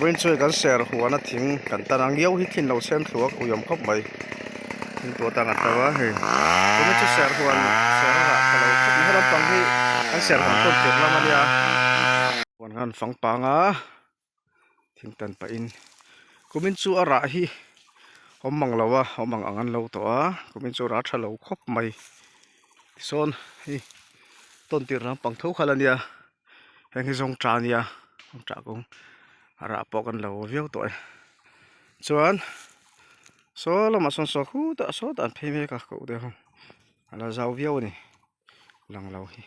Vawiin chu kan ser huan a thing kan tan a ngiau hi thlin lo chhem thlu a uiawm khawp mai thing tuah tan a to a hei tuna chu ser huan ser a rah tha lo khawp mai helam pang hi kan ser huan tawn tir lam a nia huan khan fang pang a thing tan pah in kumin chu a rah hi awm mang lo a awm ang ang an lo tawh a kumin chu a rah tha lo khawp mai tisawn hei tawn tir lampang tho kha la nia. Heng hi zawng ta ania zawng ta kawng a rah pawh kan lo viau tawh e chuan saw lamah sawn saw khutah sawtah an phei mek a koh te ho a la zau viau a ni lang lo hi.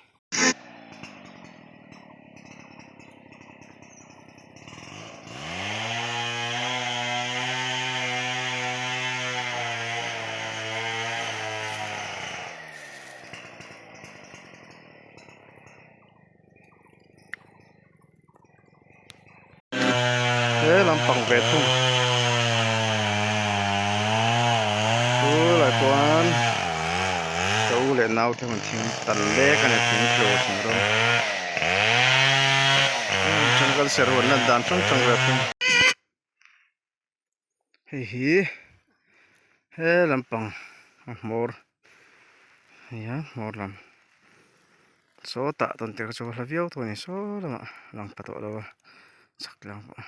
He lampang ve thung chu lai chuan ka u leh nau te hun thing tan lek a ni thing tlo thing rawng jungle ser huan lan dan hrang hrang ve thung. Hei hi he lampang a hmawr a ni a hmawr lam sawtah tawn tir chu a hla viau thung a ni saw lamah lang pha tawh lo a chhak tlang pawh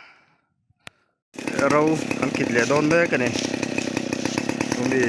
ro an kit leh dawn mek a ni chumi.